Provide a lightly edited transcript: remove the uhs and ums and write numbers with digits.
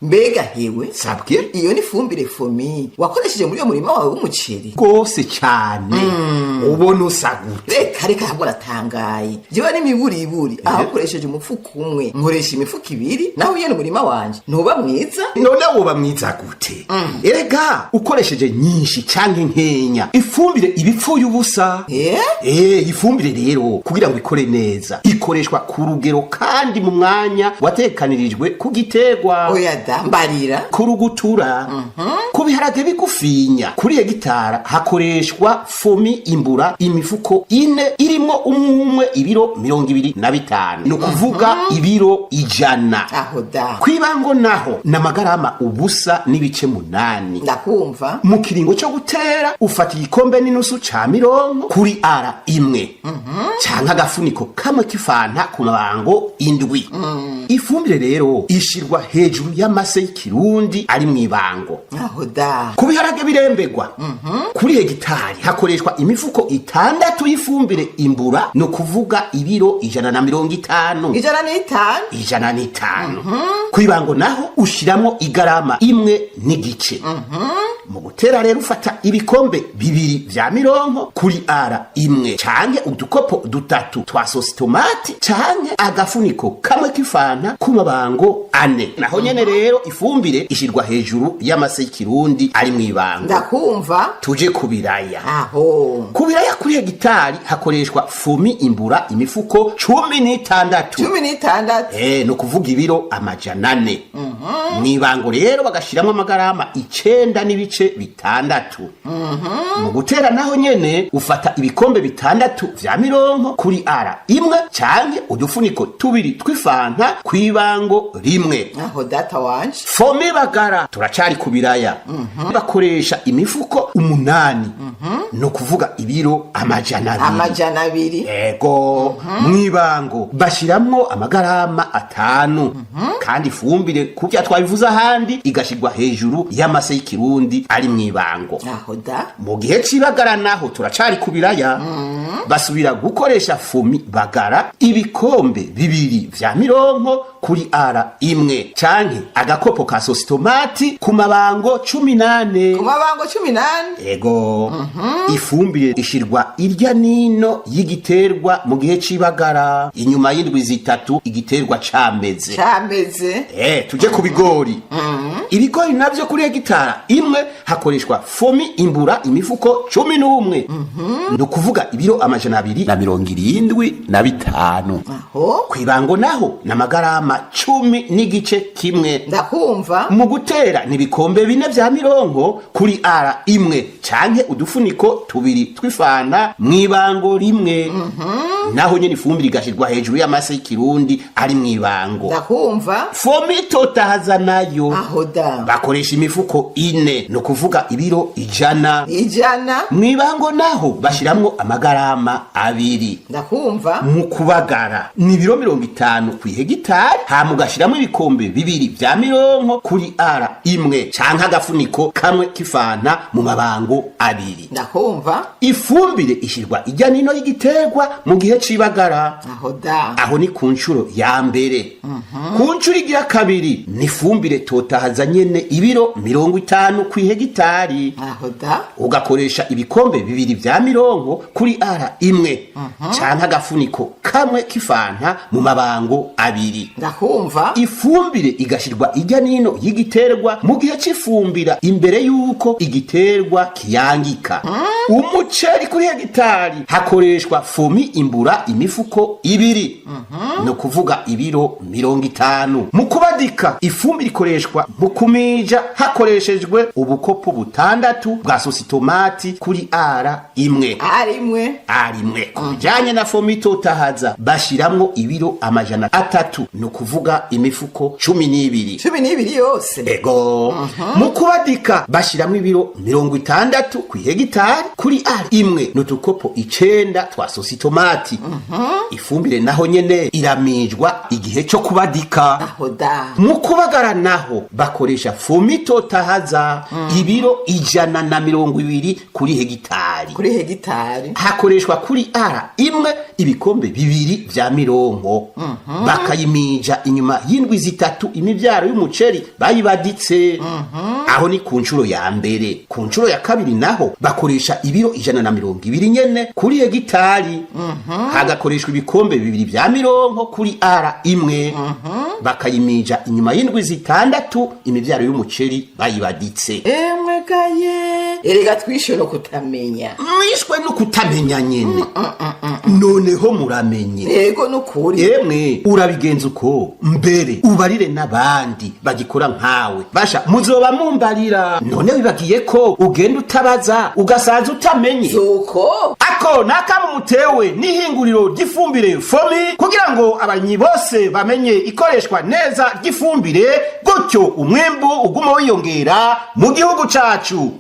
Mbega hewe, Sabwe. iyo ni fumbire FOMI wakoresheje muri uyo murima wawe w'umuceri? Rwose cyane, ubona usa gute? Reka reka, ahubwo aratangaye. Jewe n'imiburiburi aho ukoresheje umufuko umwe, nkoresha imifuko 2, naho nyene umurima wanje ntuba mwiza. None woba mwiza gute? Erega ukoresheje nyinshi canke nkenya, ifumbire iba ipfuye ubusa. Ifumbire rero kugira ngo ikore neza ikoreshwa ku rugero kandi mu mwanya watekanirijwe ku giterwa. Oya da, mbarira. Kurugutura ku biharage bigufinya, kuri hegitara hakoreshwa FOMI imbura imifuko 4 irimwo umwe ibiro 25, ni ukuvuga ibiro 100. Aho da. Kwibango naho ni amagarama 0.8. Ndakumva. Mu kiringo cyo gutera ufata igikombe n'inusu ca mirongo kuri ara imwe canke agafuniko kamwe k'ifanta ku mabango 7. Ifumbire rero ishirwa hejuru y'amase y'ikirundi ari mw'ibango. Aho da. Ku biharage birembegwa, kuri hegitari hakoreshwa imifuko 6 y'ifumbire imbura, ni ukuvuga ibiro 150. 105. 105. Kw'ibango naho ushiramwo igarama 1.5. Mu gutera rero ufata ibikombe 2 vya mironko kuri ara imwe canke udukopo 3 twa sositomati canke agafuniko kamwe k'ifanta ku mabango 4. Naho nyene rero ifumbire ishirwa hejuru y'amase y'ikirundi ari mw'ibango. Ndakumva. Tuje ku biraya. Aho. Ku biraya, kuri hegitari hakoreshwa FOMI imbura imifuko 16. 16. Ni ukuvuga ibiro 400. Mw'ibango rero bagashiramwo amagarama 9.6. Mu gutera naho nyene ufata ibikombe 6 vya mironko kuri ara imwe canke udufuniko 2 tw'ifanta kw'ibango rimwe. Aho data wanje. FOMI bagara, turacari ku biraya, bakoresha imifuko 8, ni ukuvuga ibiro 200. 200. Ego. Mw'ibango bashiramwo amagarama 5, kandi ifumbire kubya twabivuze ahandi igashirwa hejuru y'amase y'ikirundi ari mw'ibango. Aho da. Mu gihe c'ibagara naho, turacari ku biraya, basubira gukoresha FOMI bagara, ibikombe 2 vya mironko kuri ara imwe canke agakopo ka sositomati ku mabango 14. Ku mabango 14. Ego. Ifumbire ishirwa irya nino y'igiterwa mu gihe c'ibagara, inyuma y'indwi 3 igiterwa cameze. Cameze. Tuje ku bigori. Ibigori navyo kuri hegitara imwe hakoreshwa FOMI imbura imifuko 11, ni ukuvuga ibiro 275. Aho. Kw'ibango naho ni amagarama 10.5. Ndakumva. Mu gutera ni ibikombe 4 vya mironko kuri ara imwe canke udufuniko 2 tw'ifanta mw'ibango rimwe. Naho nyene ifumbire igashirwa hejuru y'amase y'ikirundi ari mw'ibango. Ndakumva. FOMI totahaza nayo Aho da. bakoresha imifuko 4, ni ukuvuga ibiro 100. 100. Mw'ibango naho bashiramwo amagarama 2. Ndakumva. Mu kubagara ni ibiro 50 kw'ihegitari, hama ugashiramwo ibikombe 2 vya mironko kuri ara imwe canke agafuniko kamwe k'ifanta mu mabango 2. Ndakumva. Ifumbire ishirwa ijya nino y'igiterwa mu gihe c'ibagara. Aho da. Aho ni ku nshuro ya mbere. Ku nshuro igira kabiri ni ifumbire totahaza nyene, ibiro 50 kw'ihegitari, Aho da. ugakoresha ibikombe 2 vya mironko kuri ara imwe canke agafuniko kamwe k'ifanta mu mabango 2. Ndakumva. Ifumbire igashirwa ijya nino y'igiterwa mu gihe c'ifumbira, imbere y'uko igiterwa kiyangika. Umuceri, kuri hegitari hakoreshwa FOMI imbura imifuko 2, ni ukuvuga ibiro 50. Mu kubadika, ifumbire ikoreshwa mu kumija hakoreshejwe ubukopo 6 bwa sositomati kuri ara imwe. Ari imwe. Arimwe. Ku bijanye na FOMI totahaza bashiramwo ibiro 300, ni ukuvuga imifuko 12. 12 yose. Ego. Mu kubadika bashiramwo ibiro 60 kw'ihegitari. Kuri ari imwe n'udukopo 9 twa sositomati. Ifumbire naho nyene iramijwa igihe co kubadika. Aho da. Mu kubagara naho bakoresha fumitotahaza, ibiro 120 kuri hegitari. Kuri hegitari. Hakoreshwa kuri ara imwe ibikombe 2 vya mironko, bakayimija inyuma y'indwi 3 imivyaro y'umuceri bayibaditse. Aho ni ku nshuro ya mbere. Ku nshuro ya kabiri naho bakoresha ibiro 120 nyene kuri hegitari, hagakoreshwa ibikombe 2 vya mironko kuri ara imwe, bakayimija inyuma y'indwi 6 imivyaro y'umuceri bayibaditse. Emwe gaye, erega twishe no kutamenya. Mwishwe no kutamenya nyene, noneho muramenye. Yego, nukuri. Emwe, urabigenza uko mbere ubarire n'abandi bagikora nkawe, basha muzoba mumbarira. None wibagiye ko ugenda utabaza ugasaza utamenye? Zuko. Ako nakamutewe n'ihinguriro ry'ifumbire FOMI, kugira ngo abarimyi bose bamenye ikoreshwa neza ry'ifumbire, gutyo umwimbu ugume wiyongera mu gihugu cacu.